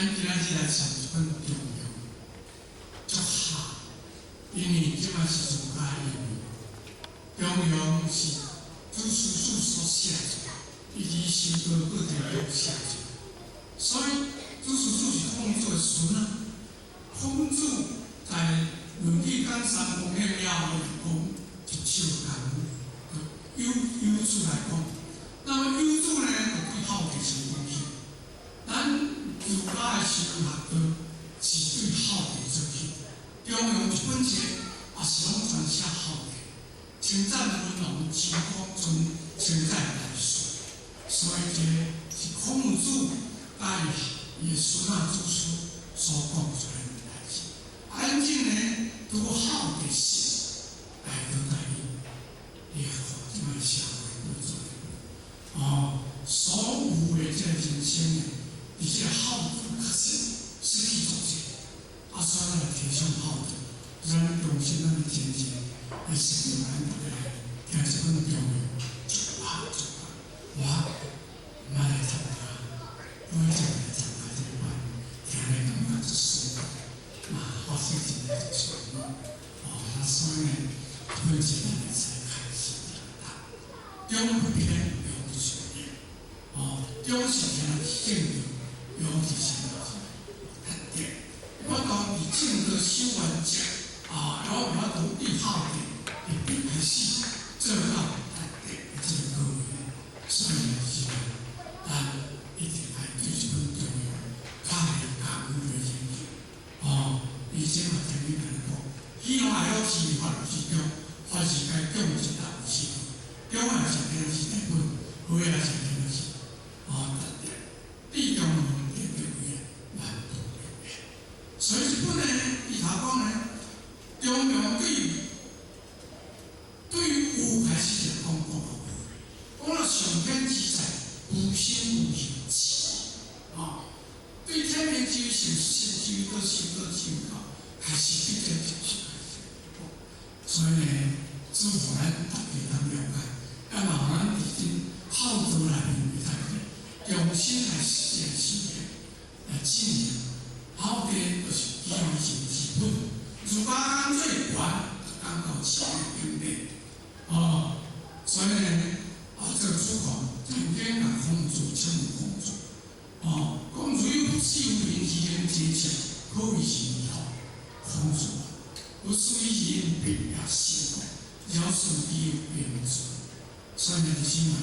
咱今仔日來上一本中庸，足合，因為這擺是儒家因為中庸是祖師祖所寫的，伊佇修道過程中寫的，所以祖師祖是孔子的孫啊。孔子在《論語》講三公了後，就講一手功夫，就由子來講。那麼由子呢，就對孝悌真貢獻。咱儒家的修學道是對孝悌做起，中庸一本冊也是攏全寫孝悌，稱讚文王周公尊稱讚大順，所以這是孔子佮伊的孫仔子孫所講出來的代誌。安靜呢，拄孝悌心來對待伊，伊看這擺社會對做的，哦，所有的這個人生呢，佇這個孝道確實失去足濟，啊，所以咱來提倡孝道，咱重新咱的前進，來適應咱大家來聽這本中庸，足合足合，我毋愛來參加，我一來參加這個班，聽來感覺足舒服，嘛發生真濟足順利，哦，啊，所以呢，這本書咱會使開始讀，中不偏，庸不隨意，哦，中是聽正道，庸是什麼？特點。我當佇正道修完者，啊，然後我都對孝悌會開始做到特點的這個高位，所以呢，是咱一定愛對這本中庸較會功夫來研究。哦，以前嘛曾經共你講，喜怒哀樂是法律之中，凡是該中一大有四中也是天時大本，好也是天時，哦，特點，對中庸對對位萬度有所以這本呢，伊頭講呢，中庸對有開始就講講講了上天之在，無心無形智，啊，對天命之性，性之德，性德之道，開始對這就是開始講。所以呢，只予咱大家通了解，啊，嘛予咱佇真孝道內面會使用心來實踐修煉，來進行。孝悌就是基於人之本，儒家講最懸，講到善的境界，哦，所以呢，啊，這個主講曾經共孔子稱孔子，哦，孔子又不是有名其言皆強，可謂是如何？孔子不隨人便也成功，了事有平順。所以呢，就是嘛，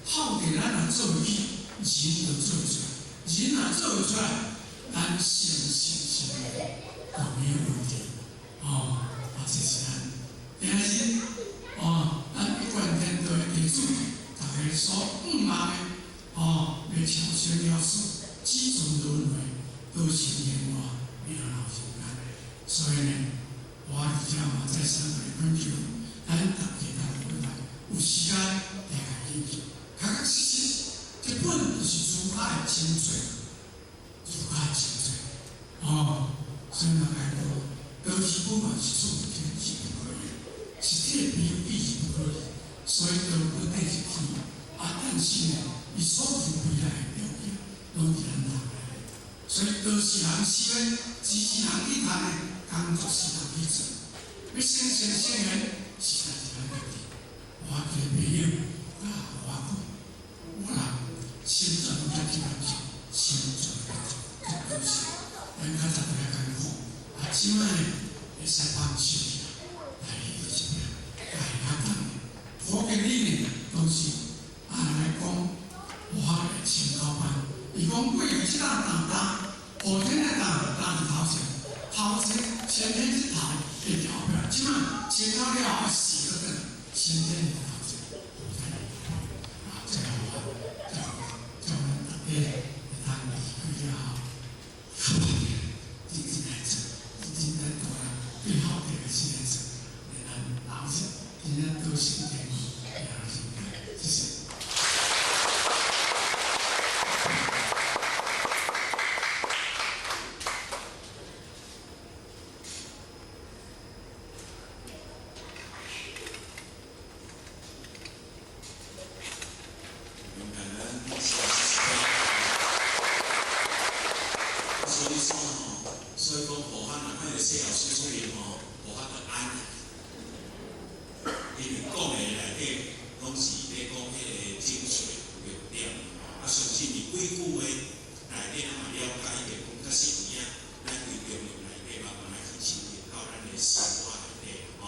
孝悌咱若做會起，仁就做會出來，仁若做會出來，咱成聖成佛就沒有問題。哦，啊，這是咱今日哦，咱一貫天道的地主，大家所向望的，哦，欲超生了死，子孫輪迴，都是另外沒有老人間。所以呢，我佇遮嘛再三來懇求，咱大家通回來，有時間來共研究，確確實實，這本就是儒家的精髓，儒家的精髓。哦，所以嘛來講，道是本嘛是處天是不可以，是鐵比喻是不可以，所以道本底是天，啊，但是呢，伊所具備來的條件，攏是咱人來的。所以道是人修的，只是人去讀的，工作是人去做。欲成聖成賢，實在是咱家己。我一個朋友啊，我講，我人心存遮真感受，心存足高興。咱較早都較艱苦，啊，這擺呢會使放手去啊，來去到這邊，來較重的。我建議呢，當時啊來講，我的前老闆，伊講過去這搭擔擔，後天來擔擔佇頭前，頭前先天是頭會調後壁，這擺前頭了後死個轉，先天佇頭前，後天佇後壁，啊，這個我叫叫咱大家會當離開了後，較歹認真來做，認真來做人，對孝悌的事來做，咱老實，真正道成天國，了人間，謝謝。所以說吼，所以講佛學若看著謝老師出來吼，佛學就安。因為講的內底攏是咧講彼個精髓重點，啊，相信佇幾句話內底，咱嘛了解著講確實有影，咱對中庸內底慢慢來去深入到咱的生活內底吼。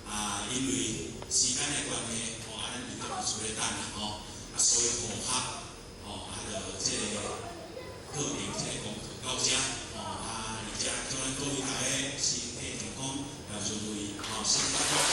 啊，因為時間的關係，吼，啊，咱佇咧厝咧等啦吼，啊，所以佛學，吼，啊，就這個課程這個功課到遮，吼，啊，而且祝咱各位大家身體健康，萬事如意，吼，身體。